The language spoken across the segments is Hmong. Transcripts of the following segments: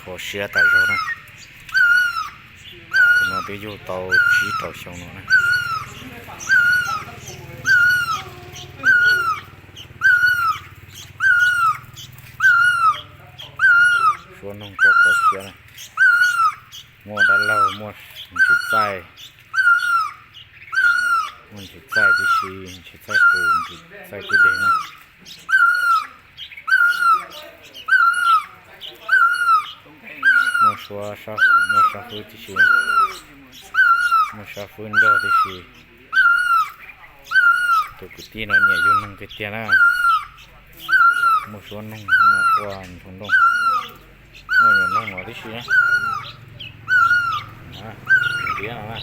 Kho siab tas zog na. Tus no twb yug tau tsib rau xyoo no na. Suab noog kho kho siab na. Muaj dab laug, muaj ntsis txaij, muaj ntsis txaij tib si, ntsis txaij qus, ntsis txaij tib deg na. Muaj sab, muaj sab fwb tib si, muaj sab fwb nrog tib si. Tus kwv tij no nyiam yug noog tiag tiag na. Muaj suab noog no ua ntoo noog, muaj nyuam noog no tib si na. Diab no na,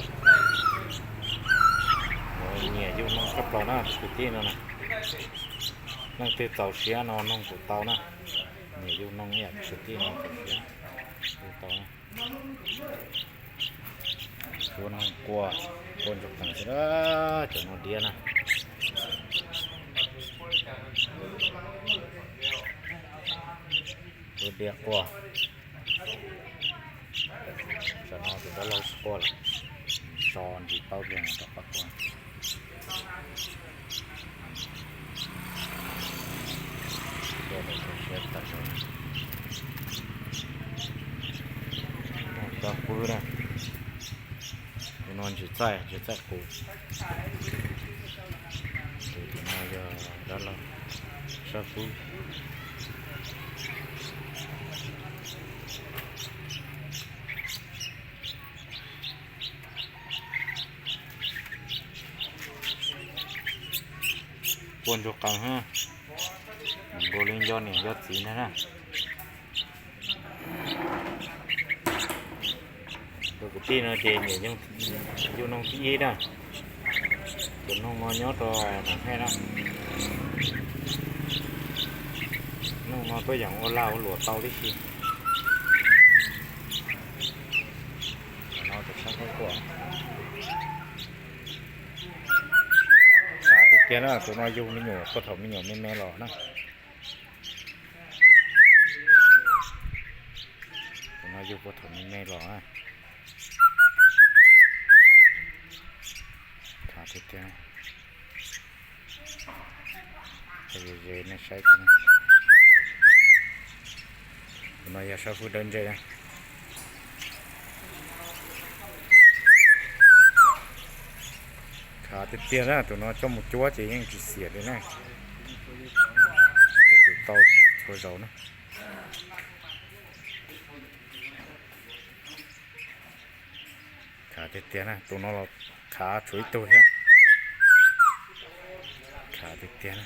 nyiam yug noog tshaj plaws na tus kwv tij no na. Leej twg txaus siab no noog kuj tau na. Nyiam yug noog ib yam tus kwv tij no txaus siab, yug tau na. Suab noog quaj, quaj ntsuag qees xwb, cov no diab na. Suab diab quaj. Tam no tus dab laug tsis quaj lawm, so ntsis paub tias rov qab quaj. Quaj tas zog, muaj sab fwb na. Tus no ntsis txaij, ntsis txaij qus. Tus no yog dab laug, sab fwb. Quaj ntsuag qees na, nkaus li nco niam nco txiv ntag na. Tus kwv tij no ces nyiam yug noog thib ib na. Tus noog no nyob rau Nam Hej na. Noog no tuaj yeem ua lag ua luam tau tib si. Tam no tus sab fwb quaj. Xav tiag tiag na, tus no yug me nyuam puag thaum me nyuam me me los na. Tus no yug puag thaum me me los na. Khav tiag tiag. Ze ze nej saib. Tus no yog sab fwb dawb ntseg na. Khav tiag tiag na, tus no coj mus cuab ces yeej tsis xiam li na. Tus tau txhua zaus na. Khav tiag tiag na, tus no los khav tshuav ib tug thiab. Khav tiag tiag na.